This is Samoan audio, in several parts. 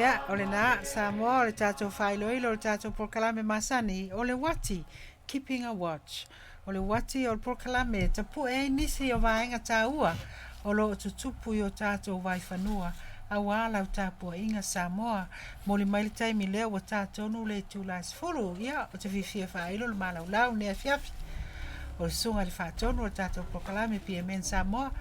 Ia, o lena, Samoa, o le tatou faailoilo o le tatou polokalame masani, o le uati, Keeping a Watch. O le uati o le polokalame e tapue ai nisi o vaega taua o lo o tutupu i o tatou vaifanua auā lau tapuaiga Samoa. Moli mai le taimi lea ua tā tonu le itula e 10. Ia, ou te fiafia e faailo le malaulau i lenei afiafi. O le susuga i le faatonu o le tatou polokalame PMN Samoa,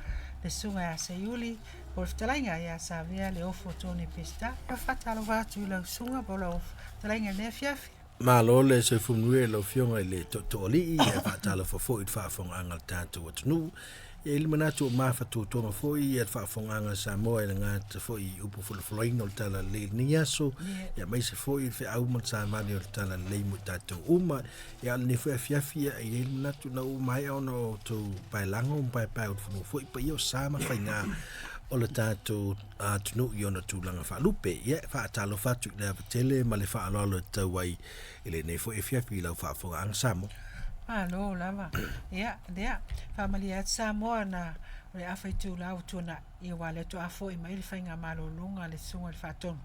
le susuga ia Seiuli, po o le fetalaiga ia Savea Leofo Tony Peseta. E faatalofa atu i lau susuga po o lau fetalaiga i lenei afiafi. Malo le soifua manuia i lau Afioga i le Tootooalii, e faatalofa foi i le faafofogaaga a le tatou atunuu. E i ai le manatu o mafatotoga foi le faafofogaaga a Samoa e le gata foi i upu folafolaina o le Talalelei i lenei aso, aemaise foi le feau ma le savali o le Talalelei mo i tatou uma. Ia, o lenei foi afiafi, e i ai le manatu na ua maea ona outou paelago ma paepae ulufanua foi paia o sa ma faiga o le tatou atunuu i ona tulaga faalupe. Ia, e faatalofa atu i le ava tele ma le faaaloalo e tatau ai i lenei foi afiafi i lau faafofogaaga Samoa. Malo lava. Ia, lea, faamalie atu Samoa na o le afa itula ua tuanai, ia aua o lea faatoa foi mai le faiga malologa a le Susuga i le Faatonu.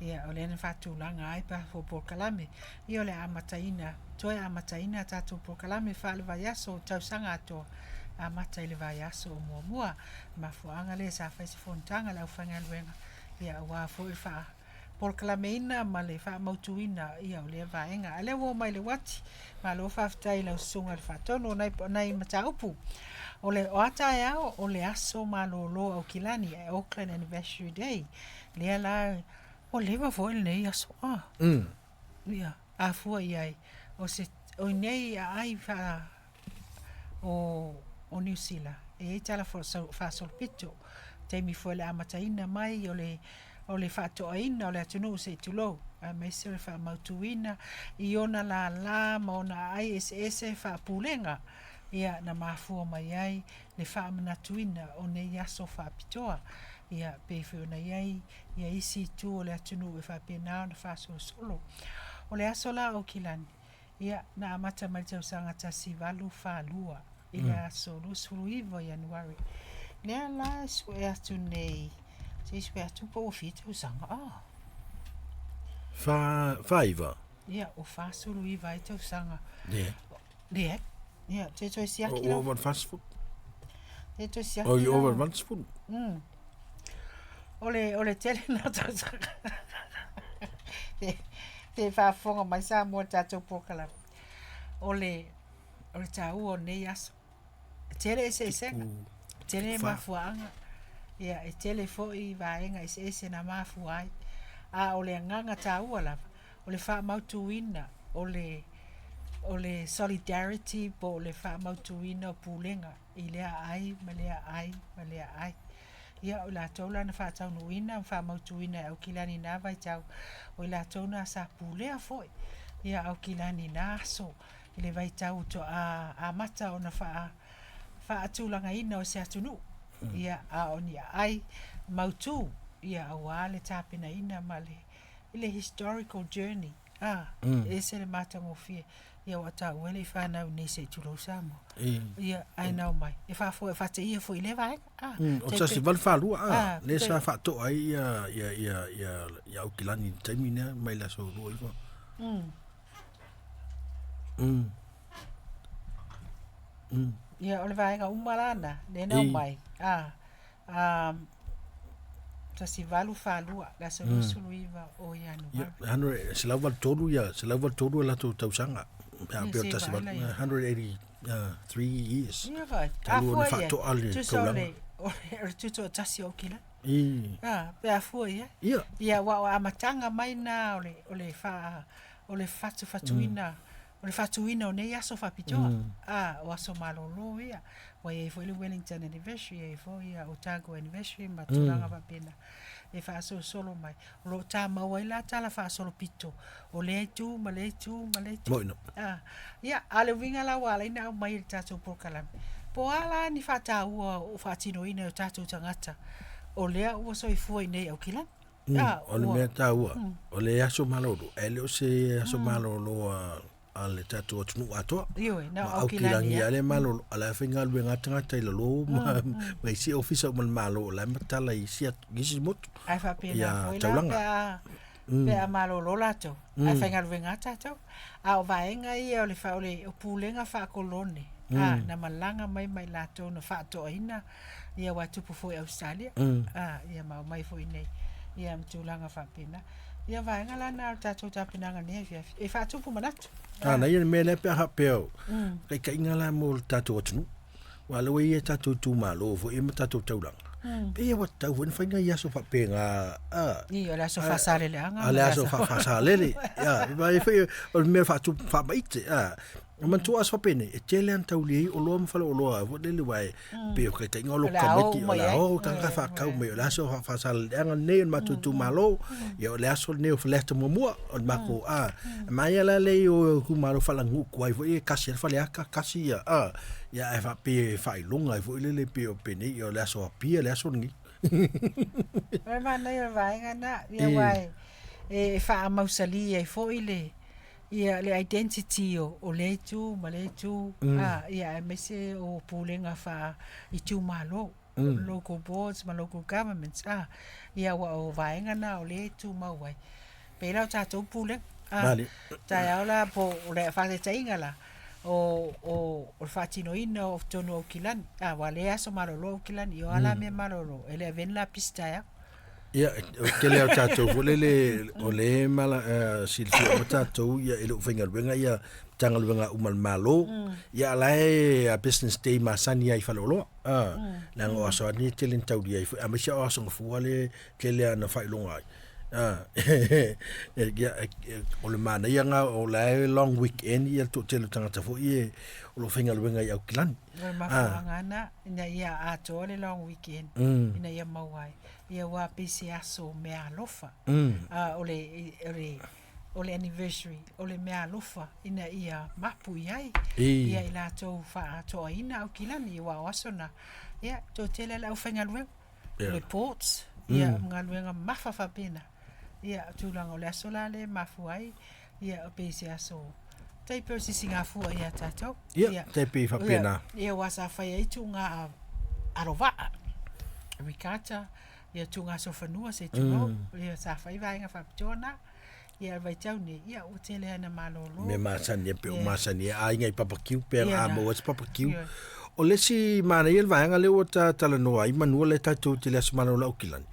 Ia, o lea na faatulaga ai pa polokalame. Ia o le a amataina, toe amataina a tatou polokalame faale-vaiaso o tausaga atoa, amata i le vaiaso o muamua. Mafuaaga lea sa fai se fonotaga a le aufaigaluega, ia aua foi le faapolokalameina ma le faamautuina ia o lea vaega. A o lea ua oo mai i le uati, malo faafetai i lau Susuga i le Faatonu o nai, nai mataupu. O le o a taeao, o le aso malolo Aukilani, Auckland Anniversary Day. Lea la, ua leva foi lenei aso. Ah. Ia, a fua i ai, o se, o i nei aai faa, o, o Niu Sila, e i ai tala faasolopito, taimi foi o le amataina mai o le, o le faatoaina o le atunuu se i tulou, aemaise o le faamautuina i ona lala ma ona aai eseese faapulega, ia, na mafua mai ai le faamanatuina o nei aso faapitoa, ia, pei foi ona i ai ia isi itu o le atunuu e faapena ona faasolosolo. O le aso la Aukilani, ia, na amata mai le tausaga 1842 i le aso 29 o Ianuari. Lea la e sue atu nei, se i sue atu po ua fia tausaga, ah. Whā, whāiwa. Ia, ua 49 ai tausaga. Yeah. Leai. Ia, toe toe siaki la. Ua 40. Toe toe siaki. O, ua 80. O le, o le tele na tausaga. Te, te faafofoga mai Samoa i le tatou polokalame. O le, o le taua o lenei aso. E tele eseesega, e tele mafuaaga, ia, e tele foi vaega eseese na mafua ai. A o le agaga taua lava, o le faamautuina o le, o le solidarity po o le faamautuina o pulega i lea aai ma lea aai ma lea aai. Ia, o i latou la na faataunuuina ma faamautuina e Aukilani i na vaitau, o i latou na sa pulea foi ia Aukilani i na aso i le vaitau faatoa amata ona faa, faatulagaina o se atunuu. Ia, a o ni aai mautu, ia, aua le tapenaina ma le, i le historical journey, a, e ese le matagofie. Ia ua taua e le i fanau i inei se i tulou Samoa. Ia, ae na omai. E faafoe, e faateia foi i lea vaega. A, o tasi valu faalua, a, lea sa faatoa ai ia, ia, ia, ia, ia Aukilani i le taimi lea, mai le aso 29. Ia, o le vaega uma la na, lea na omai, a, a, 1842, le aso 29 o Ianuari. Ia, 183 ia, 183 a latou tausaga. Pe a pei o le 183 years. Ia vai. Talu ona faatoa le taulaga. O le tutoatasi o Aukilani. I. A, pe a fua i ai. Ia. Ia, aua o amataga mai na o le, o le faa, o le fatufatuina, o le faatuina o nei aso faapitoa, a, o aso malolo ia. Ua i ai foi le Wellington Anniversary, e i ai foi ia Otago Anniversary ma tulaga faapena e faasolosolo mai. O lo o tamau ai la tala faasolopito o lea itu ma lea itu ma lea itu. Moi no. A, ia, a o le uiga la ua ala ai ona aumai i le tatou polokalame, po o a la ni faataua o faatinoina e o tatou tagata o lea ua soifua i inei i Aukilani. O le mea taua, o le aso malolo, e le o se aso malolo a a le tatou atunuu atoa. Ioe, na o Ma Aukilani Aukilani lava le malolo, a o la e faigaluega lava tagata i lalo ma ma isi ofisa uma a le Malo, o la e matala i isi isi motu. Ae faapena Ia foi la taulaga. pe a pe a malolo latou, ae faigaluega lava tatou. A o vaega ia o le fa- o le o pulega faakolone, a, na malaga mai ma i latou na faatoaina ia aua e tupu foi i Ausetalia, a, ia ma omai foi i inei, ia ma tulaga faapena. Ia o vaega la na o le tatou tapenaga i lenei afiafi, e faatupu manatu. A na ia le mea lea pe a faapea o taitaiga la mo le tatou atunuu. Aua o lea ua i ai tatou itumalo foi ia ma tatou taulaga. Pei ua tatau foi ona fai nai aso faapena, a. I, o le aso faasaleleaga. A le aso faasalele. Ia, aua foi o le mea faatupu faamaite, a. E manatua aso faapenei, e tele lava ina tauli ai oloa ma faleoloa foi lele aua e pei o taitaiga o lou tamaiti o le a o tagata faatau mai o le aso faasaleleaga lenei o le matou itumalo, ia o le aso lenei o Faleata muamua o le matou a. E manaia la le i o itumalo faaleaganuu tuai foi e tasi lava le faleata, tasi ia a, ia ae faapea e faailoga ai foi lele pei o penei o le aso Apia le aso lenei. O le manaia o le vaega lena, ia aua e faamausali ai foi le ia le identity o, o lea itu ma lea itu, a, ia aemaise o pulega faa-itumalo, local boards ma local governments, a, ia aua o vaega na o lea e tumau ai. Pei la o tatou pulega, a, Mali. taeao la po o le faataitaiga la, o, o, o le faatinoina o totonu o Aukilani, a, aua o lea e aso malolo Aukilani, ia o a la mea malolo, e le avea ni lapisi taeao. Ia, o le tele lava o tatou foi lele o lea e mala, silafia uma tatou ia e le o faigaluega ia Matagaluega uma a le Malo. Ia a o la e business day masani lava i faleoloa. Leaga o aso lava nei e tele ina taulia ai foi, aemaise o aso Gafua lea e tele lava ina faailoga ai. Ia, o le manaia lena o la e long weekend ia le toatele o tagata foi ia o lo o faigaluega i Aukilani. O le mafuaaga lena ina ia atoa le long weekend ina ia maua ai. Ia aua pei se aso meaalofa. A o le, o le, o le anniversary, o le meaalofa ina ia mapu i ai. Ia i latou faatoaina Aukilani, aua o aso na, ia, toatele le aufaigaluega, le ports, ia, galuega mamafa faapena. Ia, o tulaga o le aso la lea e mafua ai, ia, pei se aso, tai pei o se sisigafua ia tatou. Ia, tai pei faapena. Ia, aua sa fai ai tuuga alovaa, regatta, ia tuuga solofanua se i tulou, ia sa fai vaega faapitoa na. Ia, o le vaitau nei, ia ua tele lava ina malolo. Mea masani e pei o masani e aiga i papakiu pe a maua ai se papakiu. O le isi manaia le vaega lea ua ta talanoa ai manua lea tatou te le aso malolo Aukilani.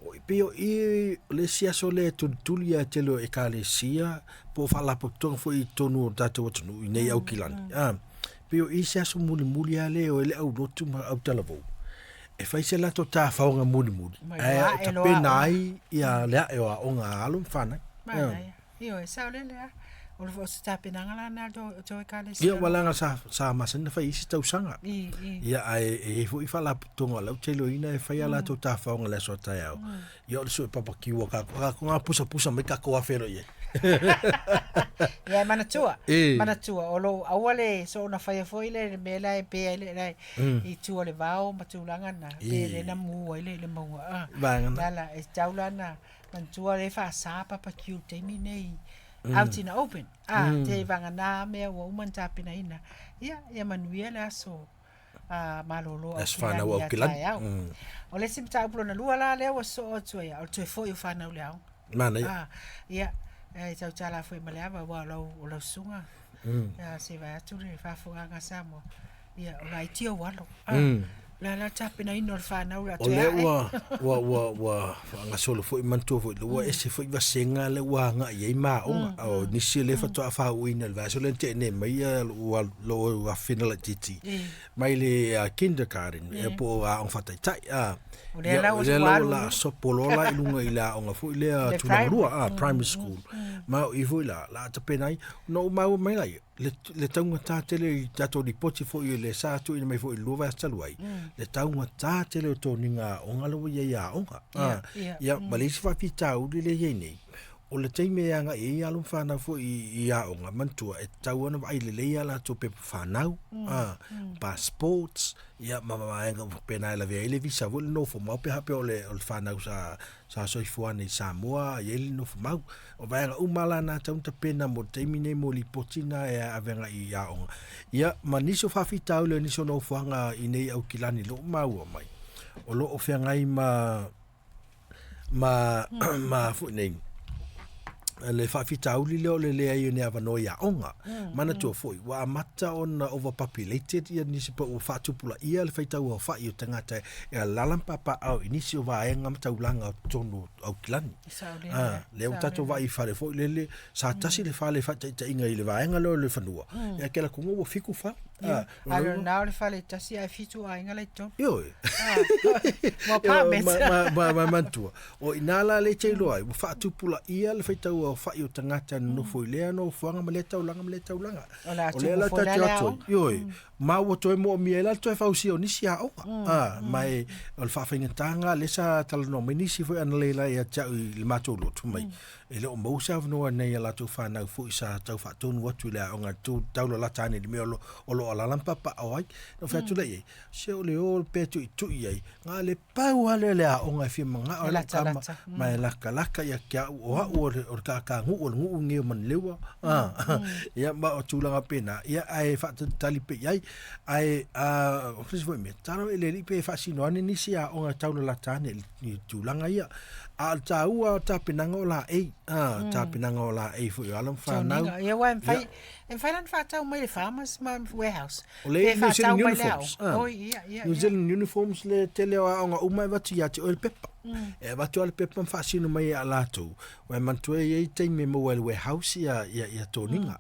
O, pei o i o le isi aso lea e tulituli lava e tele o Ekalesia po o faalapotopotoga foi i totonu o le tatou atunuu i nei Aukilani. A, pei o i se aso mulimuli lava lea e o ai le aulotu ma autalavou e fai se latou tafaoga mulimuli ae o tapena ai ia le ae o aoga a alo ma fanau. Manaia. Ioe, saolele lava. O le, o se tapenaga la lena a le tou Ekalesia. Ia, ua leaga sa, sa masani ona fai i isi tausaga. I, i. Ia, ae e i ai foi faalapotopotoga o lau tailoaina e fai a latou tafaoga i le aso a taeao. Ia, o le sue papakiu a kākou, a kākou ngā pusapusa mai kākou afe loa i ai. Ia, e manatua, E. manatua, o lou aua le soona faia foi le mea la e pe ai le, la i tua o le vao ma tulaga na, pe le na mu ai le, le mauga. Ah, Vaega na. la la, e tau la na, manatua le faasa papakiu i le taimi nei, out in the open. Ah, te vagana mea ua uma ona tapenaina. Ia, ia manuia le aso a malolo Aso fanau Aukilani ia taeao. O le isi mataupu lona lua la lea ua sosoo atu ai, o le toe foi o fanau i le aoga. Manaia. Ah, ia, e tautala foi ma le ava, aua o lau, o lau susuga, ia, se i vae atu le faafofogaaga a Samoa, Ia, o laiti ou alo. Ah, O le a la le tapenaina o le fanau o le a O toe lea ae. ua, ua, ua, ua faagasolo foi manatua foi, ua ese foi vasega lea ua agai i ai ma aoga. O nisi o lea faatoa faauuina i le vaiaso lea na tea nei mai lou, lou afafine laitiiti mai le kindergarten, ia po o aoga faataitai. Ah, O lea la o ua lea la ua alu la sopo loa la i luga i le aoga foi lea Le tulaga lua, primary. ah, primary school. Ma o i foi la, la tapena ai, ona ou maua mai lea, le, le taugata tele i tatou lipoti foi le sa tuuina mai foi i le lua vaiaso talu ai, le taugata tele o toniga aoga lea ua i ai i aoga. Ia, ia. Ia, ma le isi faafitauli lea e i ai nei, O le taimi e agai ai alo ma fanau foi i aoga, manatua e tatau ona vaai lelei a latou pepa fanau, a, passports, ia ma vaega uma faapena e lavea ai le visa foi le nofo mau pe a faapea o le fanau sa soifua ane i Samoa a i ai le nofo mau. O vaega uma lava la na e tatau ona tapena mo le taimi lenei mo lipoti na e ave agai i aoga. Ia ma nisi o faafitauli o nisi o nofoaga i nei Aukilani o lo o maua mai, o lo o feagai ma ma ma foi nei le faafitauli lea o le leai o ni avanoa i aoga. Manatua foi, ua amata ona overpopulated ia nisi po ua faatupulaia le faitau aofai o tagata e alaala ma papaaao i nisi o vaega ma taulaga o totonu o Aukilani. Ah, lea ua tatou vaai i fale foi lele, sa tasi le fale faataitaiga i le vaega lea o le fanua, ia kela kuga ua fiku fale. Ah, A lo na o le fale tasi ae fitu aiga la i totonu. Ioe. Ah, mo apartments. Ma manatua, o ina la le te iloa ai, ua faatupulaia le faitau aofai o tagata e nonofo i lea nofoaga ma lea taulaga ma lea taulaga. O le a O lea tupu la foi ta la te le o atu ai, aoga. ioe, ma ua toe moomia ai la le toe fausia o nisi aoga. Ma e, o le faafaigataga lea sa talanoa mai nisi foi analeila ia te au i le matou lotu mai, e le o maua se avanoa nei a latou fanau foi sa tau faatonu atu i le aoga tu taulalata ane i le mea o lo o lo o alaala ma papaaao ai. Na ou fai atu lea i ai, se o le o pea tuitui ai, na o le pau lava lea o le aoga e fia manao ai lau tama ma e lakalaka ia te au, o au o le, o le kākānuʻu o le nuʻu lenei o Manaleua. Ia ma o tulaga faapena, ia ae faatalitali pea i ai. Ae o se isi foi mea, tatalo i le Alii pe faasino ane nisi aoga e taulalata ane i tulaga ia. A o le taua o tapenaga o laei, tapenaga o laei foi o alo ma fanau. Toniga, ia aua e mafai, e mafai la ona faatau mai i le farmers ma warehouse. O le Pe New Zealand faatau mai le uniforms. aoga. Oi, ia, ia, New ia. Zealand uniforms le tele o aoga uma e avatu ia te oe le pepa. E avatu lava le pepa ma faasino mai ia latou. Ua e manatua e i ai taimi e maua ai i le warehouse ia, ia, ia toniga.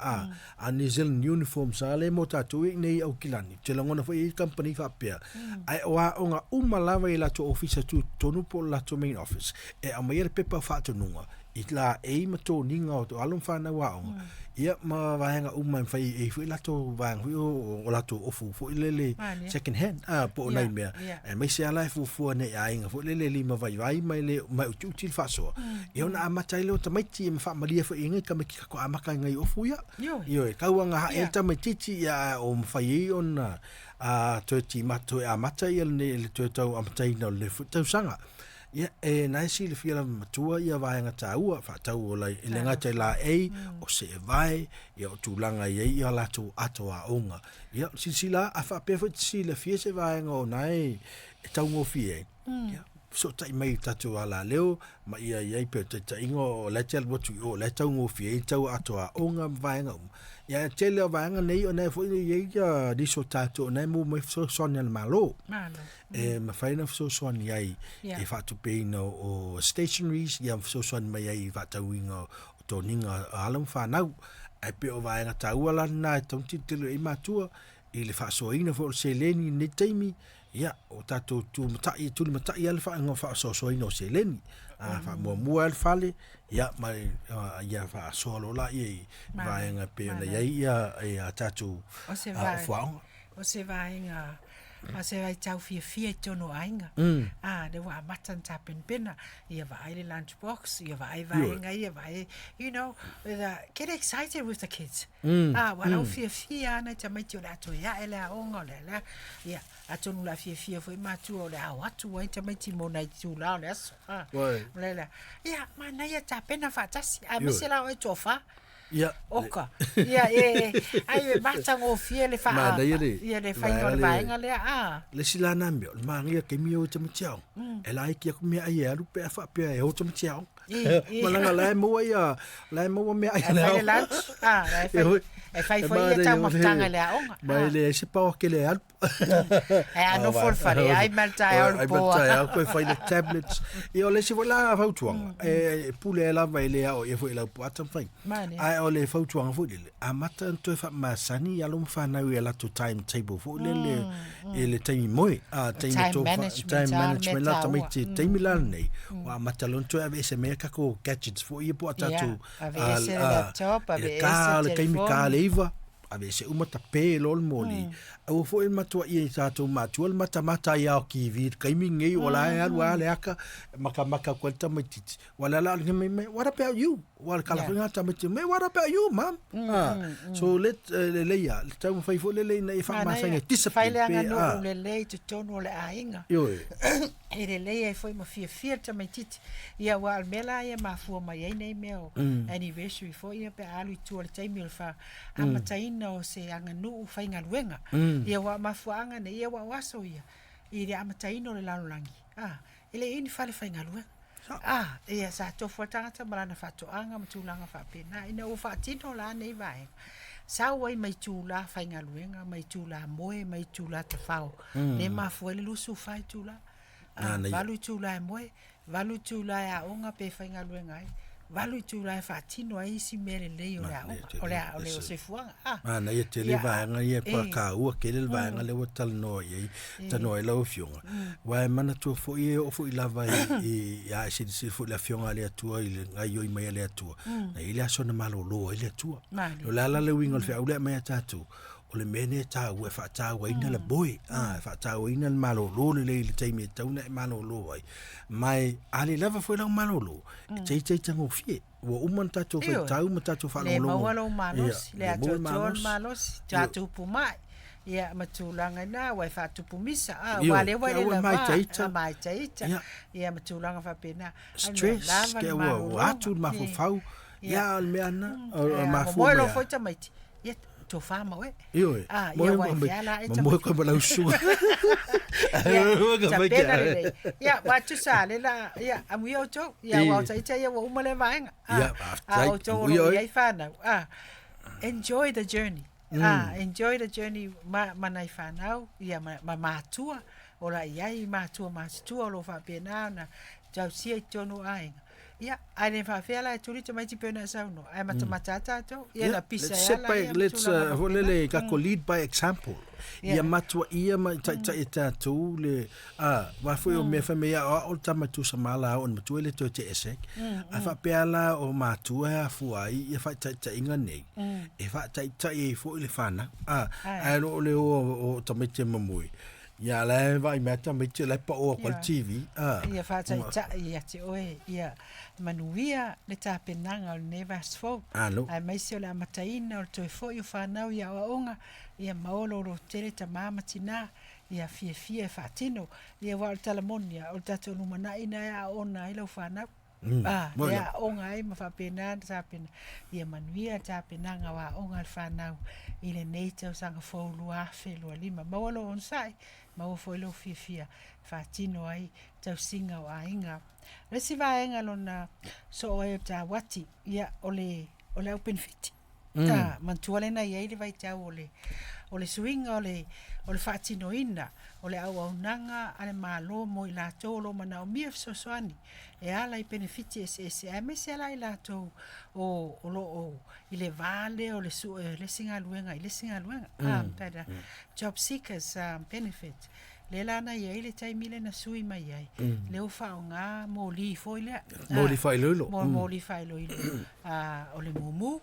A New Zealand uniforms lava lea mo tatou i inei i Aukilani. Ou te lagona foi e i ai kamupani faapea. Ae o aoga uma lava i latou ofisa tutotonu po o le latou main office, e aumaia le pepa o faatonuga i laei ma toniga o alo ma fanau aoga, ia ma vaega uma e mafai ai foi latou vaega foi o latou ofu foi lele second hand, po o nai mea, aemaise lava la e fuafua nei i aiga foi lele e limavaivai ma e le ma e utiuti le faasoa, ia ona amata ai lea o tamaiti ma faamalie foi i ai tamaiti faatoa amata i nai ofu ia. Ioe, tau aga hae ai le tamaitiiti ia ae o mafai ai ona toe timata, toe amata ia le toe tau amataina o lenei foi tausaga. Ia, e na e silafia lava matua ia vaega taua, faatau o lai, e le gata i laei, o seevae, ia o tulaga e i ai ia latou ato aoga. Ia, silasila, a faapea foi e te silafia se vaega o na e taugofie ai, ia, fesootai mai i tatou alaleo, ma ia i ai pea o taitaiga o la e te alu atu i o, o la e taugofie ai tau ato aoga ma vaega uma. Ia, e tele o vaega nei, o na e foi e i ai ia nisi o tatou, o na e maua mai fesoasoani a le Malo. Malo. E mafai ona fesoasoani ai i faatupeina o stationaries, ia ma fesoasoani mai ai i faatauina o toniga a alo ma fanau. Ae pei o vaega taua la lena e tatau ona tilotilo i ai matua i le faasoaina foi o le seleni i lenei taimi, ia, o tatou tumatai, tulimatai lava le faasoasoaina o seleni. A faamuamua lava le fale, ia ma ia faasoa loa laia i vaega e pei ona i ai ia tatou ofu aoga. O se vaega a se vaitau fiafia i totonu o aiga. A, lea ua amata ona tapenapena, ia vaai le lunch box, ia vaai vaega ia, vaai, you know, get excited with the kids. A, ua lau fiafia lava nai tamaiti o le a toe ae le aoga, o le a le a. Ia, atonu o le a fiafia foi matua o le a o atu ai tamaiti mo nai itula o le aso. A, o le la, ia, manaia tapena faatasi, aemaise la oe toafa. Ia. Oka. Ia, e, ai e matagofie le faa, Manaia le, ia le faiga o le vaega lea, a. Le isi la na mea, o le manaia taimi e o tamaiti aoga, e laiti atu meaai e alu pe a faapea e o tamaiti aoga. Ma leaga la e maua ia, la e maua meaai a le aoga. E fai le lunch, a, e fai, e fai foi ia taumafataga i le aoga. Ma e leai se paoa tele e alu. E a nofo i le fale, ai ma le taeao i le po. Ai ma le taeao toe fai le tablets. Ia o le isi foi la fautuaga, e pule ai lava e le ao ia foi i lau poata ma fai. Ae o le fautuaga foi lele, amata ona toe faamasani i alo ma fanau i a latou timetable foi lele i le taimi moe, a taimi Time to management, time a, management mea la taua. tamaiti taimi la lenei, ua amata loa ona toe aveese mai a tatou gadgets foi ia po o a tatou Ia, aveese le laptop, i le aveese ka, le taimi ka telefoni. le iva. Aveese uma tape loa le moli. Aua foi e matuaia i tatou matua le matamata ai ao TV i le taimi lenei o la e alu lava le aka e makamaka atu ai le tamaitiiti. Aua o le ala o le mea, what about you? Aua o le tala foi lena a le tamaitiiti, me what about you mom? So let, lelei lava, le taumafai foi lele ina ia faamasani e discipline. Fai le aganuu lelei i totonu o le aiga. Ioe. E lelei ai foi ma fiafia le tamaitiiti. Ia aua o le mea la ia e mafua mai ai nei mea o anniversary foi ia pe a alu i tua i le taimi o le faamataina o se aganuu faigaluega. Ia aua o mafuaaga nei, ia aua o aso ia i le amataina o le lalolagi, a, e le i i ai ni fale faigaluega. A, ia sa tofu lava le tagata ma lana faatoaga ma tulaga faapena. Ina ua faatino la nei vaega, sau ai ma itula faigaluega, ma itula moe, ma itula tafao, lea e mafua ai le 24 itula. A, 8 itula e moe, 8 itula e aoga pe faigaluega ai, 8 itula e faatino ai isi mea lelei o le aoga, o le, o le soifuaga. Ah, Manaia tele vaega ia e taua tele le vaega lea ua talanoa i ai, talanoa ai lau Afioga. Aua e manatua foi e oo foi lava i, i a e silasila foi i le Afioga a le Atua i le gaoioi mai a le Atua, na i ai le aso na malolo ai le Atua. O le a la le uiga o le feau lea e aumai ia tatou, o le mea lea e taua e faatauaina le moe, a, e faatauaina le malolo lelei i le taimi e tatau ona e malolo ai. Ma e, a le lava foi lau malolo, e teitei tagofie. Ua uma ona tatou faitau ma tatou faalogologo. Le maua lou malosi, le atoatoa le malosi, tatou mai. Ia, ma tulaga ina, ua e faatupu misa. Ah, ua le ua le lava, maitaita. Ia, ma tulaga faapena. Stress, ke ua atu le mafaufau. Ia, o le mea na, o le mafua. Moe loa foi tamaiti. Ia, tofa ma oe. Ioe. Ah, ia ua e fea la e Ma moe koe ma lau susuga. Ia, tapena lelei. Ia, ua tusa le la, ia, amuia outou. Ia, ua o ita ia ua uma lea vaega. Ah, Ia, ah, outou o lo o i ai whanau. Ah, enjoy the journey. Ah, enjoy the journey ma, ma nai whanau, ia, ma, ma mātua, o la i ai mātua matutua o lo o faapena ona tausia i totonu o aiga. Ia, ae le faafefea la e tuli tamaiti pei ona e saunoa, ae matamata lava tatou, ia na pisa e ala ia ma Let's, tulaga foi lele, tatou lead by example. Ia matua ia ma taitai e tatou le, a, aua foi o mea fai mai ia, o au le tama tusa ma la au ona matua e le toe te ese. A faapea la o matua e afua ai ia faataitaiga nei, e faataitai ai foi le fanau. A, ae le o le o o tamaiti e mamoe, Ia la e vaai mai tamaiti la e pao atu ai le TV. Ah. Ia faataitai ia te oe, ia manuia le tapenaga o lenei vaiaso fou. Alo. Aemaise o le amataina o le toe foi o fanau i aoaoga, ia maua lou lototele tama ma tina, ia fiafia e faatino. Ia aua o le tala moni lava, o le tatou lumanai lena e aoona ai lau fanau. A, e aoga ai ma faapena ona tapena. Ia manuia le tapenaga o aoga a le fanau i lenei tausaga fou 2025. Maua lou onosai, maua foi lou fiafia e faatino ai tausiga o aiga. O le isi vaega lona soo ai o le tauati, ia, o le, o le au penefiti. A, manatua lea na i ai le vaitau o le, o le suiga o le, o le faatinoina o le auaunaga a le Malo mo i latou o lo o manaomia fesoasoani e ala i penefiti eseese, aemaise lava i latou o, o lo o i le va lea o le sue o le isi galuega i le isi galuega, mm. Job seekers benefit. Lea la na i ai le taimi lea na sui mai ai, lea ua faaaoga moli foi lea. Moli faailoilo. Moli faailoilo. O le mumu,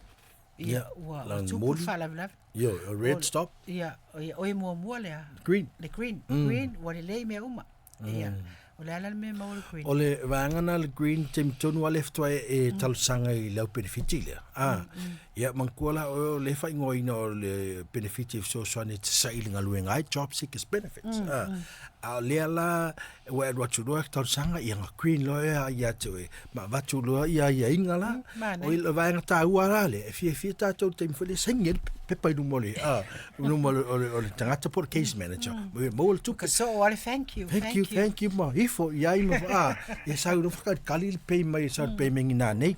ia, ua tupu le faalavelave. Ia, o red stop. Ia, o e muamua lea. Green. Le green. Green, ua lelei mea uma. Ia, o le a la le mea e maua le green? O le vaega lena le green, taimi tonu lava lea faatoa e talosaga i lau penefiti lea. A, ia, manatua la oe o le faaigoaina o le penefiti e fesoasoani e te saili galuega ai, job seekers benefits. A, a o lea la ua e alu atu loa talosaga, ia na green loa ea ia te oe, ma avatu loa ia aiaiga la. O le vaega taua la lea, e fiafia tatou i le taimi foi lea e saini ai le pepa i luma o le, a, i luma o le tagata po o le case manager. Ma maua le tupe. Ka soo lava le thank you, thank you. Thank you, ma ifo i ai ma, a, ia sau loa whakalikali le pay mai, sau le pay mai nā nei.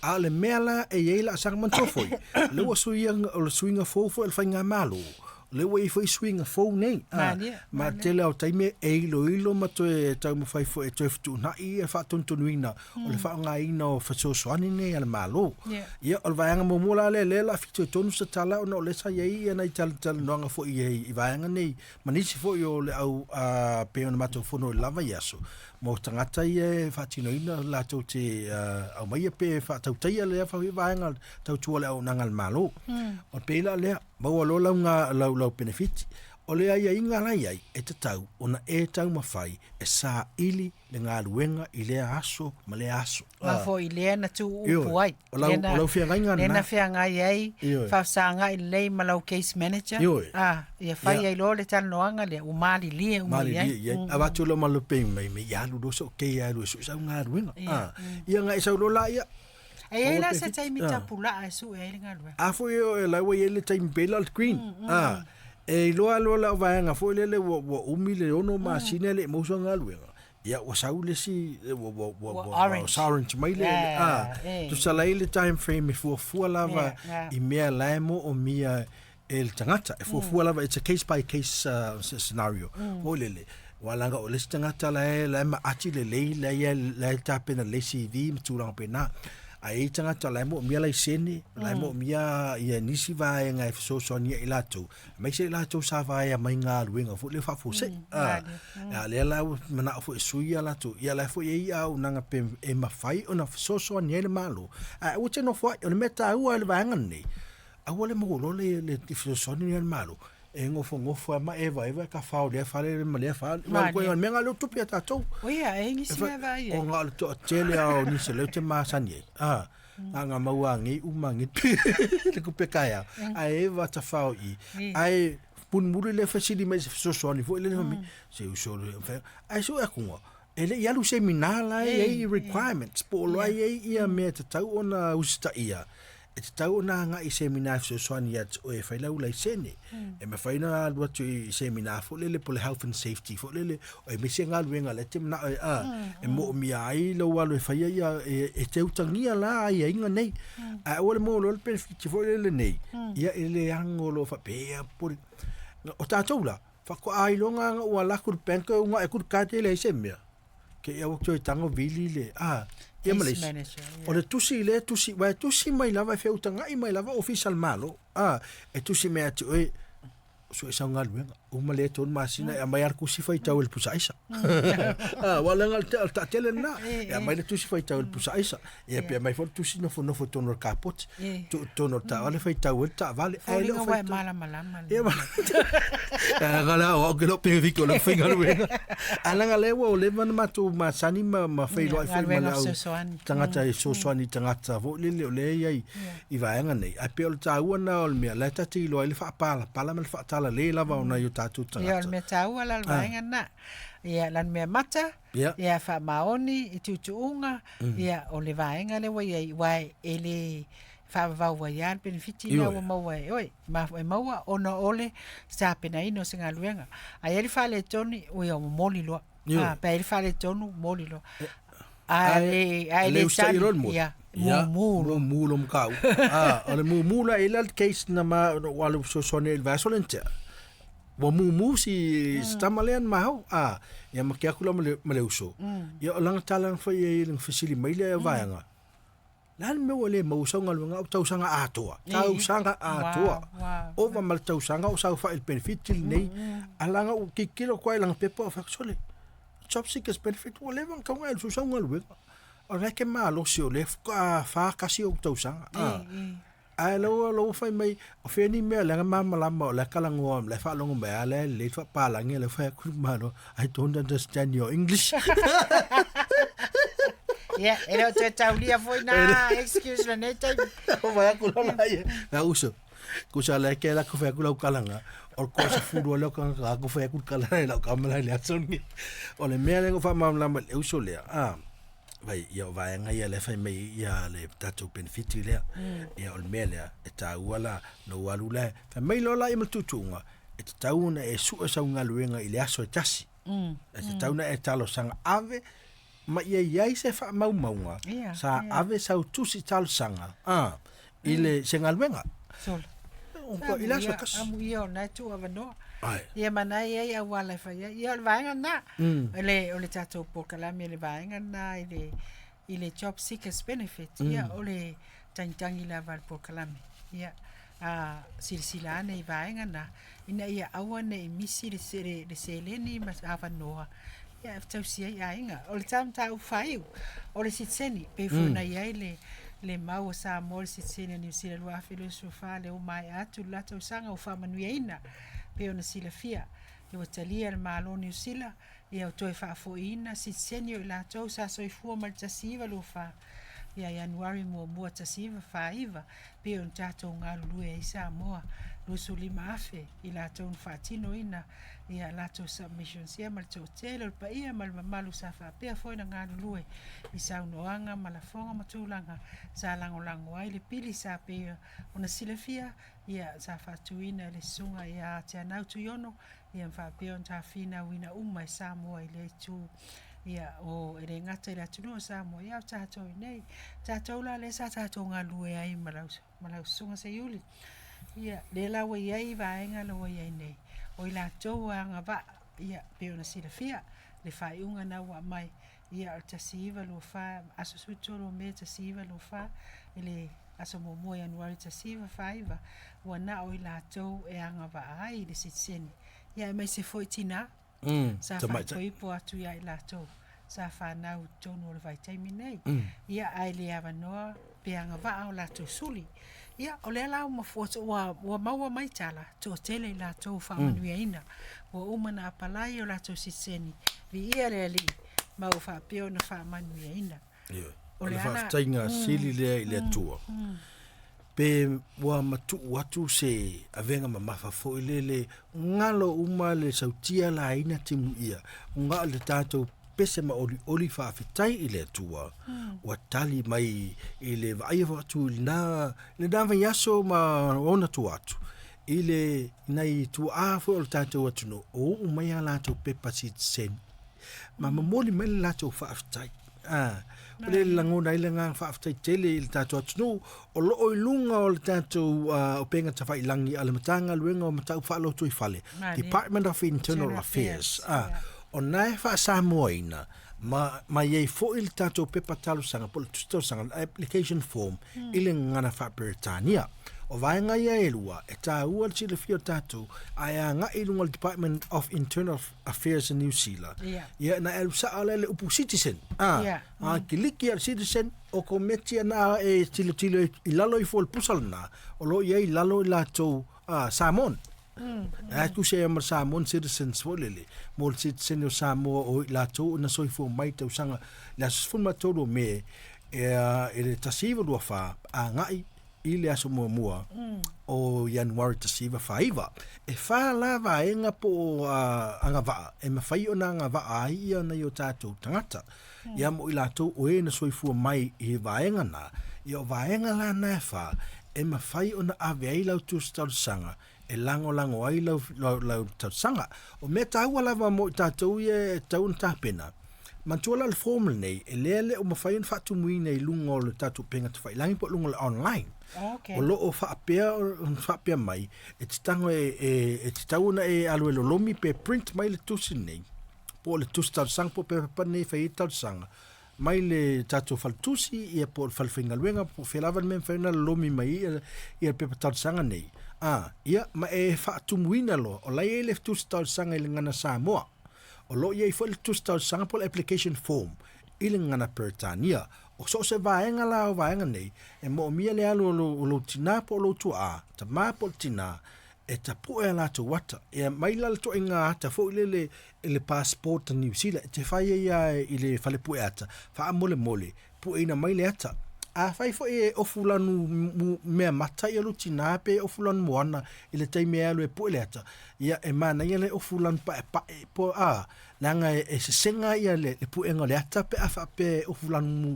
A o le mea la e i ai laasaga manatua foi, o lea ua suia, o le suiga fou foi o le faigamalo, o lea ua i ai foi suiga fou nei. A, ma le tele lava o taimi e iloilo ma toe taumafai foi e toe fetuunai le faatonutonuina o le faaaogaina o fesoasoani nei a le Malo. Ia, o le vaega muamua la lea, lea o le a fitoitonu se tala ona o lea sa i ai nai talatalanoaga foi i vaega nei ma nisi foi o le au a pei ona matou fono i le la vaiaso mo tagata ia e faatinoina latou te aumaia pe faatautaia lea foi vaega tautua le auaunaga a le Malo. O le pei la lea. Maua loa lau ga lau lau penefiti. O le aiaiga la i ai, e tatau ona e taumafai e saili le galuega i lea aso ma lea aso. Ma foi lea na tuu upu ai. O lau, o lau feagaiga lena. Lea na feagai ai, faafesagai lelei ma lau case manager. Ioe. Ah, ia fai ai loa le talanoaga lea, ua malilie uma i ai. Malilie i ai. Avatu loa ma le pei mai, me i alu loa soo kei alu e sue sau galuega. Ah, ia nga e sau loa la ia. E i ai la se taimi tapulaa e sue ai le galuega. A foi e la ua i ai le taimi pei la o le green. Ah, e iloa loa lau vaega foi lele ua umi le 6 masina e le i maua sau galuega. Ia ua sau le isi ua orange mai le a tusa la i le time frame e fuafua lava i mea la e moomia e le tagata e fuafua lava it's a case by case scenario foi lele aua leaga o le isi tagata la e la e maati lelei la e la e tapena lelei CV ma tulaga faapena ae i ai tagata la e moomia laisene la e moomia ia nisi vaega e fesoasoani ai latou aemaise i latou sa vaea mai galuega foi lea faafuasei. A, a lea la ua manao foi e sui ia latou, ia la foi e i ai auaunaga pe e mafai ona fesoasoani ai le Malo. Ae aua te nofo ai, o le mea taua i le vaega lenei, aua le maua loa le, le fesoasoani lenei a le Malo, e nofonofo lava ma evaeva e tafao i lea fale ma lea fale. Aua o le mea lena lea ua tupu ia tatou. O ia, e i ai nisi mea vaai ai. Ona o le toatele lava o nisi o lea ou te masani ai, a, Nga maua ngei uma ngei le kupe kaea. Ae e tafao i. Ae mulimuli le fesili mai se fesoasoani foi lele fai mai, se uso le mafai. Ae sue atu nga, e le i alu seminar la e i ai requirements po o la e i ai ia mea e tatau ona usitaia. E tatau ona agai i seminar e fesoasoani ia te oe e fai lau laisene. E mafai ona alu atu i seminar foi lele po o le health and safety foi lele, aemaise galuega lea e te manao e, a, e moomia ai lou alu e faia ia, e te utagia la aiaiga nei. Ae aua le maua loa le benefit foi lele nei, ia e le ago loa faapea pule. O tatou la, faatoa iloga lava ua alu atu i le bank e uunai atu le card e leai se mea. Te i ua toe tago vili le, a, ia ma le isi. O le tusi lea tusi, aua e tusi mai lava e feutagai mai lava ofisa o le Malo, a, e tusi mai ia te oe, sue sau galuega uma lea tolu masina e aumai lava le tusi faitau e le pusa aisa. Aua leaga o le taatele lena, e aumai le tusi faitau e le pusa aisa, ia pe aumai foi le tusi nofonofo i totonu o le kapoti, tuu i totonu o le taavale faitau ai le taavale. Ae le o faitau. Malamalama. Ia leaga la o au ke le o pefiki o le faigaluega. Ae leaga lea ua leva ona matou masani ma feiloai foi ma le au tagata e fesoasoani i tagata foi lele o lea e i ai i vaega nei. Ae pei o le taua lena o le mea, la e ta te iloa ai le faapalapala ma le faatalale lava o nai o tatou tagata. Ia, o le mea taua la o le vaega lena. Ia, la le mea mata, ia faamaoni i tuutuuga, ia, o le vaega lea ua i ai, aua e le faavavau ai lava le penefiti lea ua maua e oe, e maua ona o le tapenaina o se galuega. A i ai le faaletonu, ua momoli loa. Pe a i ai le faaletonu, momoli loa. Ae le tali, ia, mumu loa. Mumu loa mataupu. O le mumu la, e i ai la le case na ma, na ou alu fesoasoani ai i le vaiaso lea na tea, ua mumu si tama lea na ma au, ia ma ke atu la ma le uso, ia o lana tala na fai ai i lana fesili mai lea vaega, Le a le mea ua le maua sau galuega au tausaga atoa, tausaga atoa. Ova ma le tausaga o saofai i le benefit lenei, a leaga ua tilotilo atu lava i lana pepa ou fai atu, sole, job seekers benefit ua leva ona tatau ona e alu e sue sau galuega. O lena e te malosi o lea faatoa 41 ou tausaga. Ae la ua fai mai, o fea ni mea leaga malamalama o la e talanoa, o la e faalogo mai lava, o la e lelei le faapalagi, o la e fai atu le Malo, I don't understand your English. Ia, e le o toe taulia foi na excuse lenei taimi. O fai atu la la ia. Na uso. Kusa le ke la ku fai atu lau kalanga. O le toasefulu lea o tagata aku fai atu le kala i lau tama la i le aso lenei. O le mea lea na ou faamalamalama i le uso lea, a, vai, ia o vaega ia lea e fai mai ai ia le tatou penefiti lea. Ia o le mea lea, e taua la, na ou alu la, fai mai loa la ia ma le tuutuuga, e tatau ona e sue sau galuega i le aso e tasi. E tatau ona e talosaga ave ma ia i ai se faamaumauga sa ave sau tusi talosaga a i le se galuega. Sola. I le aso e tasi. Amuia o lena e tuu avanoa. Ia ma na e i ai auala e fai ai. Ia o le vaega lena. O le tatou polokalame i le vaega lena i le i le job seekers benefit. Ia o le tagitagi lava a le polokalame. Ia a silasila ane i vaega na ina ia aua ne i misi le le seleni ma avanoa ia e tausi ai aiga. O le ta mataupu faaiu, o le sitiseni, pei foi ona i ai le le mau a Samoa i le sitiseni a Niu Sila 2024 lea ua maea atu le la tausaga ua faamanuiaina pei ona silafia ua talia e le Malo o Niu Sila ia ua toe faafoiina sitiseni o i latou sa soifua mai le 1924 ia Ianuari 1 1949 pei ona tatou galulue ai Samoa 25,000 i latou na faatinoina ia latou submissions ia ma le toatele o le paia ma le mamalu sa faapea foi ona galulue i saunoaga ma lafoga ma tulaga sa lagolago ai le pili sa pei ona silafia ia sa faatuina e le susuga ia Teanau Tuiono ia ma faapea ona tafinauina uma e Samoa i lea itu ia o e le gata i le atunuu o Samoa ia o tatou i nei tatou la lea sa tatou galulue ai ma lau ma lau susuga Seiuli ia lea la ua i ai vaega la ua i ai nei o i latou ua agavaa ia pei ona silafia le faaiuga na ua aumai ia o le 1924 aso 13 o Me 1924 i le aso 1 Ianuari 1949 ua na o i latou e agavaa ai i le sitiseni ia aemaise foi tinā sa faaipoipo atu ia i latou sa fanau i totonu o le vaitaimi nei. Ia, ae le avanoa pe agavaa o latou suli. Ia, o lea la ua, ua, ua maua mai tala, toatele i latou faamanuiaina. Ua uma na apalai o latou sitiseni, viia le Alii, ma ua faapea ona faamanuiaina. Ioe. O le faafetaiga sili lea i le Atua. Pe ua matuu atu se avega mamafa foi lele, galo uma le sautia laina timuia, ga o le tatou pese ma olioli faafetai i le Atua, ua tali mai i le vaaia atu i lena, lena vaiaso ma ona tua atu, i le nai tuaa foi o le tatou atunuu, o uu mai a latou pepa sitiseni ma momoli mai le latou faafetai. A, o le lagona ai le agaga faafetai tele i le tatou atunuu o loo i luga o le tatou uh, upega tafailagi a le Matagaluega o Mataupu Faalotoifale, Department of Internal Affairs. A, o na e faasamoaina ma, ma i ai foi le tatou pepa talosaga po o le tusi talosaga, application form i le gagana faa-Peretania. O vaega ia e lua, e tāua le silafia o tatou, ae agai i luga o le Department of Internal Affairs in New Zealand. Yeah. Ia, na e alu saa lea le upu citizen. Ah, Yeah. a kiliki a le citizen, o kometi ana e tilotilo i lalo ifo o le pusa lena, o lo o i ai i lalo i latou ah, Samoan. A tusa ia ma le Samoan citizens foi lele, mo le citizen o Samoa o i latou na soifua mai tausaga le aso 13 o Me e, i le 1924 agai i le aso muamua o Ianuari 1949. E whā la vaega po o uh, agavaa e mawhai ona agavaa ai ia nei o tātou tangata. Ia mo i latou o e na soifua mai i vaega nā, ia o vaega la nā e whā, e mawhai ona ave ai lau tusi talosaga e lagolago ai lau, lau, lau talosaga. O mea taua lava mo i tātou ia e tatau ona tapena, manatua la le form lenei, e lea le o mafai ona faatumuina i luga o le tatou upega tafailagi po o luga o le online. Okay. O lo o faapea, faapea mai, e te tago e, e, e tatau ona e alu e lolomi pe print mai le tusi lenei, po o le tusi talosaga po o pepa nei e fai ai talosaga, mai le tatou faletusi ia po o le falefaigaluega po o fea lava le mea e mafai ona lolomi mai ai ia, ia le pepa talosaga nei. A, ia, ma e faatumuina loa, o la e i ai le tusi talosaga i le gagana Samoa. O lo o i ai foi le tusi talosaga po o le application form i le gagana Peretania. O so o se vaega la o vaega nei, e moomia le alu o lou, o lou tinā po o lou tuaa, tamā po o le tinā, e tapue a latou ata. Ia mai la le toaiga ata foi lele i le passport a Niu Sila, e te fai ai a i le fale pue ata, faamolemole, pueina mai le ata. Afai foi e ofu lanu mea mata ia lou tinā pe ofu lanu moana i le taimi e alu e pue le ata, ia e manaia le ofu lanu paepae po a, leaga e, e sesega ia le, le puega o le ata pe a faapea e ofu lanu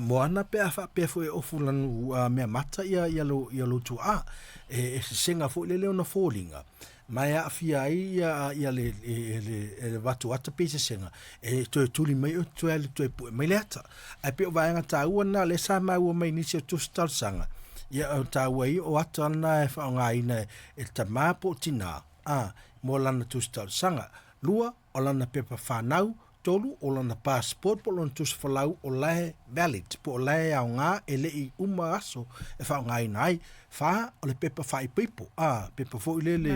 moana pe a faapea foi e ofu lanu uh, mea mata ia, ia, lo, ia lou tuaa. E, e sesega foi lele ona foliga ma e aafia ai ia, ia le, le, le, le vatu ata pe sesega e toe tuli mai o toe alu toe pue mai le ata. Ae pei o vaega taua na lea sa maua mai nisi o tusi talosaga, ia o taua ai o ata na e faaaogaina e le tamā po o tinā, a, mo lana tusi talosaga. Lua, o lana pepa whanau. 3, o lana passport po o lona tusi folau o la e valid po o la e aoga e le i uma aso e faaaogaina ai. Fa, o le pepa faaipoipo, a, pepa foi lele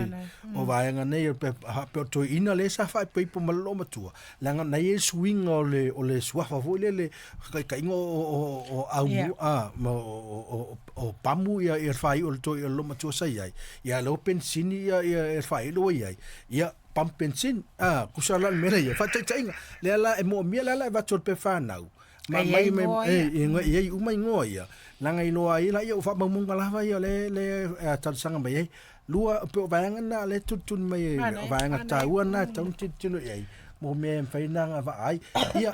o vaega nei o pepa faapea o toeaina lea sa faaipoipo ma le loomatua, leaga na i ai le suiga o le, o le suafa foi lele, taitaiga o aumu, a, ma o pamu ia le faaiu o le toeaina o le loomatua sa i ai, ia lea ua penisini ia le faaiu lea ua i ai, ia pamu penisini, a, tusa la o le mea lea i ai. Faataitaiga, lea la e moomia la le avatu o le pepa fanau, ma E i aumai ai mai igoa e ia. e i ai uma igoa ia, leaga iloa ai laia o faamaumauga lava ia lea lea e talosaga mai ai. Lua, pei o vaega na lea e tulituli mai e Manaia, o vaega manaia. taua na e tatau ona tilotilo i ai mo mea e mafai ona agavaa ai. Ia,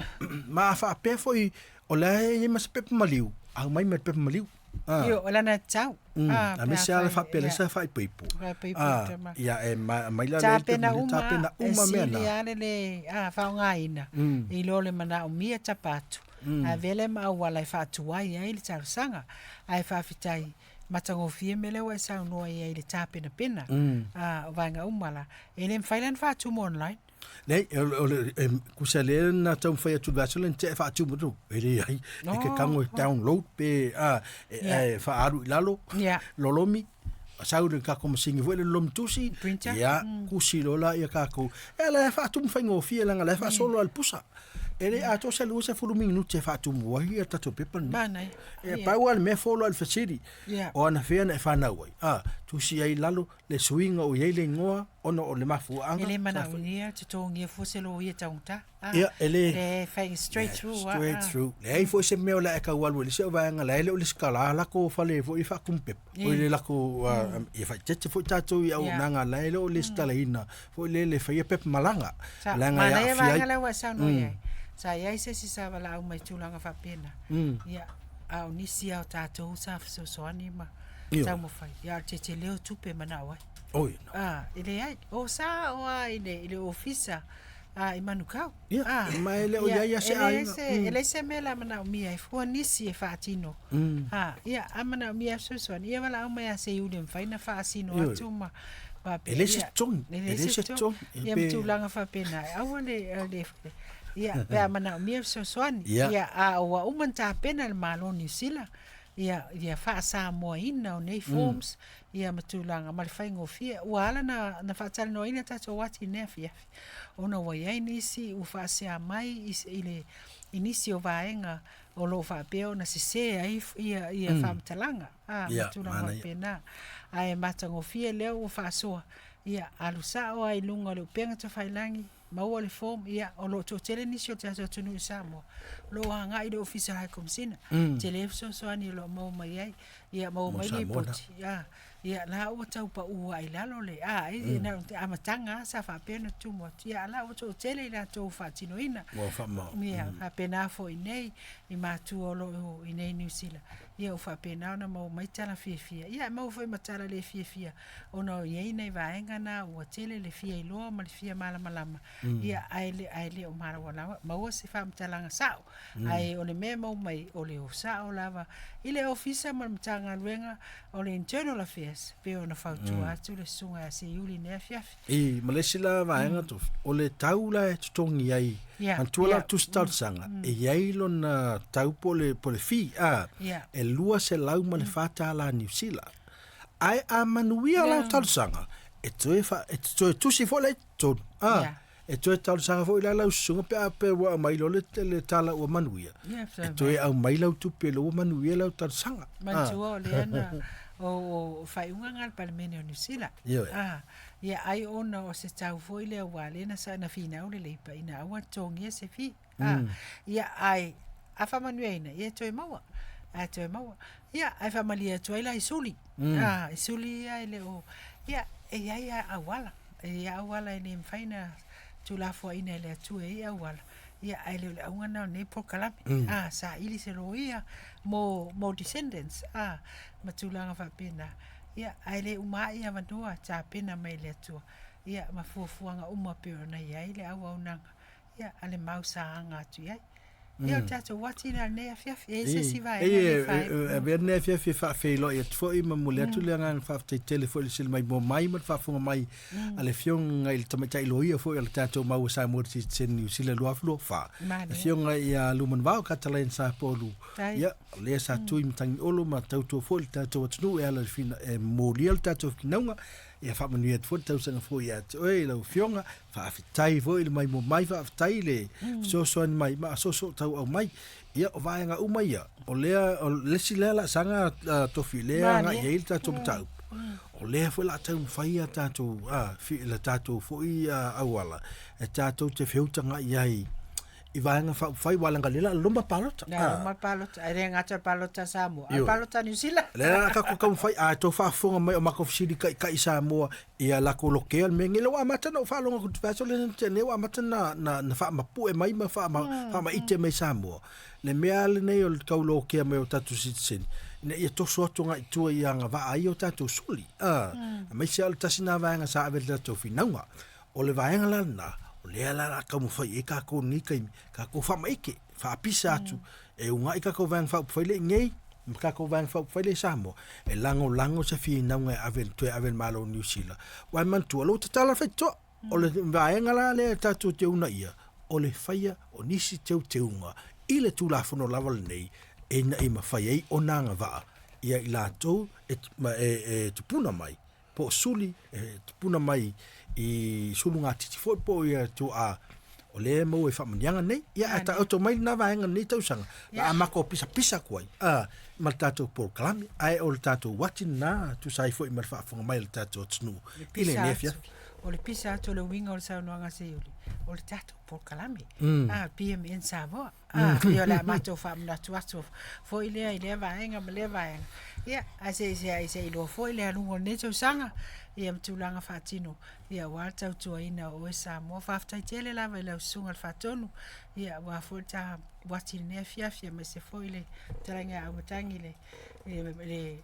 ma a faapea foi o la e i ai ma se pepa maliu, aumai ma le pepa maliu. Ah. Io, o lana tatau. Mm, Ah, pe aemaise lava le afai, faapea lea ia. sa faaipoipo. Faaipoipo Ah, tama. ia e aumai la lea le pepa Tapena maliu, uma, tapena e uma mea sili na. lava le lē faaaogaina i lo le manaomia tapa atu. Ae avea lea ma auala e faatuai ai le talosaga. Ae faafetai matagofie mea lea ua e saunoa i ai i le tapenapena o vaega uma la. E le mafai la ona faatumu online. Leai, e tusa lea na taumafai atu i le vaiaso lea na tea e faatumu atu, e leai, e te tago e download pe a, e faaalu i lalo, lolomi, sau i le tatou masini foi lea lolomi tusi, Printer. ia, tusi loa laia tatou, e ala e faatumu faigofie leaga o la e faasolo lava i le pusa. E le atoa se 20 minute e faatumu ai le tatou pepa lenei. Manaia. E pau lava le mea folo lava i le fesili, Ia. o anafea na e fanau ai, a, tusi ai i lalo le suiga o i ai le igoa ona o le mafuaaga. E le manaomia totogia fua se loia taugata. Ah, Ia, e le... Le fai straight through. ah, Straight ah. through. Leai foi se mea o le a e tau alu ai le isi au vaega, la e le o lesitala latou fale foi e faatumu pepa. O le latou, ia faaeteete foi tatou i auaunaga, la e le o lesitalaina foi lele e faia pepa malaga. Sa, Leaga e manaia aafia ai. vaega lea ua e saunoa i ai. Sa i ai se isi sa valaau mai i tulaga faapena. Ia, a o nisi lava o tatou sa fesoasoani ma Ioe. taumafai. Ia, o le tetele o tupe e manao ai. Oi, no. A, e leai. O sa o a i le, i le ofisa a, i Manukau. Ia, A, ma e le o ia, i ai a se e leai aiga. se, e leai se mea la manaomia ai fua nisi e faatino. A, ia, a manaomia e fesoasoani, ia valaau mai ia Seiuli e mafai ona faasino Ioe. atu ma faapea. E leai se Ia, totogi, e e leai leai se se totogi. totogi. Ia, ma Pe- tulaga faapena. Aua le, le, ia, pe a manaomia fesoasoani. Ia. Ia, a ua uma ona tapena e le Malo o Niu Sila, ia, ia faa-Samoaina o nei forms, ia ma tulaga ma le faigofie. Ua ala ona, ona faatalanoaina tatou ati i lenei afiafi, ona ua i ai nisi ua faasea mai i, i le, i nisi o vaega o lo o faapea ona sese ai ia, ia faamatalaga, a, ma Ia, tulaga manaia. faapena. Ae matagofie lea ua faasoa, ia, alu sao lava i luga o le upega tafailagi, maua le form, ia, o lo o toatele nisi o le tatou atunuu i Samoa, o lo o agai i le Ofisa o le High Komesina, tele fesoasoani o lo o maua mai ai, ia maua Mo mai Samoa na. lipoti, a, ia, la ua tau pau lava i lalo le, a, e na o le amataga lava sa faapea ona tumu atu, ia, a la ua toatele i latou ua faatinoina. Ua faamao. Ia, faapena foi i nei, i matua o lo o i nei Niu Sila, ia ua faapena ona maua mai tala fiafia, ia e maua foi ma tala le fiafia, ona o i ai nai vaega na ua tele le fia iloa ma le fia malamalama, ia, ae le, ae le o malawalawa, maua se faamatalaga sao. Ae o le mea e maua mai, o le o sao lava i le Ofisa ma le Matagaluega o le Internal Affairs, pei ona fautua atu le Susuga ia Seiuli i lenei afiafi. I, ma le isi la vaega Tofi, o le tau la e totogi ai, Ia, manatua la ia. o le tusi talosaga, e i ai lona tau po o le, po o le fee, a, Ia. e $204 Niu Sila. Ae a manuia lau talosaga, e toe fa, e toe tusi foi la i totonu, a, Ia. e toe talosaga foi la lau susuga pe a pe ua aumai loa le, le tala ua manuia. Ia, E toe aumai lau tupe ua manuia lau talosaga. Manatua o lea na o, o faaiuga na a le Palemene o Niu Sila. Ioe. A, ia ai ona o se tau foi lea ua lea na sa na finau le Leipa ina aua totogia se fee. A, ia ae a faamanuiaina, ia e toe maua. Ae toe maua. Ia, ae faamalie atu ai la i suli. A, i suli ia e le o, ia, e i ai lava auala. E i ai auala e le mafai ona tuulafoaiina e le Atua e i ai auala. Ia, ae le o le auga lena o lenei polokalame. A, saili se loia mo, mo descendants, a, ma tulaga faapena. Ia, ae le uma ai avanoa tapena mai e le Atua, ia, ma fuafuaga uma e pei ona i ai le auaunaga, ia, a le mau sa aga atu i ai. Ia, o le tatou uati lea i lenei afiafi. E i ai se isi vaega e fai. E avea lenei afiafi e faafeiloai atu foi ma momoli atu le agaga faafetai tele foi i le sili maimoa mai ma le faafofoga mai a le Afioga i le Tamaitai Loia foi o le tatou Maua Samoa Citizen Niu Sila 2024, le Afioga ia Lumanuvao Katalaina Sapolu. Ia, o lea sa tui matagiolo ma tautua foi le tatou atunuu e ala i le fina, e molia le tatou finauga. Ia faamanuia atu foi le tausaga fou ia te oe i lau Afioga. Faafetai foi le maimoa mai, faafetai le fesoasoani mai ma soosoo tauau mai. Ia, o vaega uma ia, o lea, o le isi lea laasaga tofi lea agai i ai le tatou mataupu, o lea foi o le a taumafai a tatou, le tatou foi auala e tatou te feutagai ai i Vaega Faaupufai, aua leaga o lea o le a loma palota. Le a loma palota, e le gata i palota a Samoa, a o palota a Niu Sila. O lea la tatou taumafai, a outou faafofoga mai o matou fesili taitai i Samoa, ia latou lokea le mea lenei. O lea ua amata ona ou faalogo atu i le vaiaso lea na tea nei, ua amata ona faamapue mai ma faamaite mai Samoa le mea lenei o le tau lokea mai o tatou sitiseni, ina ia toso atu agai i tua i agavaa ai o tatou suli, aemaise lava o le tasi lena vaega sa ave i le tatou finauga. O le vaega la lena, o lea la o le a taumafai i ai tatou i lenei taimi, tatou faamaite, faapisa atu, e uunai tatou Vaega Faaupufai lea i inei ma tatou Vaega Faaupufai lea i Samoa, e lagolago se finauga e ave, toe ave i le Malo o Niu Sila. Aua e manatua, o lea ua tatala le faitotoa. O le vaega la lea tatou te uunaia, o le faia o nisi teuteuga i le Tulafono lava lenei, ina ia mafai ai ona agavaa ia i latou e tupuna mai po o suli e tupuna mai i sulugatiti foi po o ia tuaa o lea e maua i faamanuiaga nei. Ia, ae taoto mai lena vaega i lenei tausaga, la a matou pisapisa atu ai ma le tatou polokalame, ae o le tatou uati lena tusa ai foi ma le faafofoga mai a le tatou atunuu i lenei afiafi. O le pisa atu o le uiga o le saunoaga a Seiuli, o le tatou polokalame, PMN Samoa. Ia o le a matou faamanatu atu foi lea i lea vaega ma lea vaega. Ia, ae se i se i iloa foi le aluga o lenei tausaga, ia ma tulaga faatino, ia aua le tautuaina o oe Samoa. Faafetai tele lava i lau Susuga i le Faatonu, ia aua foi le ta uati i lenei afiafi, aemaise foi le fetalaiga ia Auimatagi le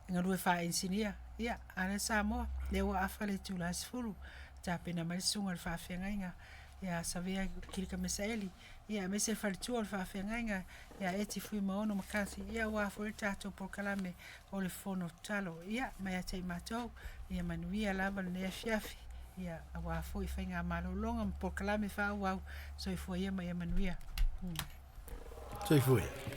galue faa-inisinia. Ia, a lea Samoa, lea ua afa le itula e 10, tapena mai le susuga i le faafeagaiga ia Savea Kilika Mesaeli, ia aemaise le faletua o le faafeagaiga ia Eti Fuimaono McCarthy, ia aua foi le tatou polokalame o le Fono Tatalo. Ia, mai ia te i matou, ia manuia lava lenei afiafi, ia aua foi faiga malologa ma polokalame faaauau. Soifua ia ma ia manuia. Soifua ia.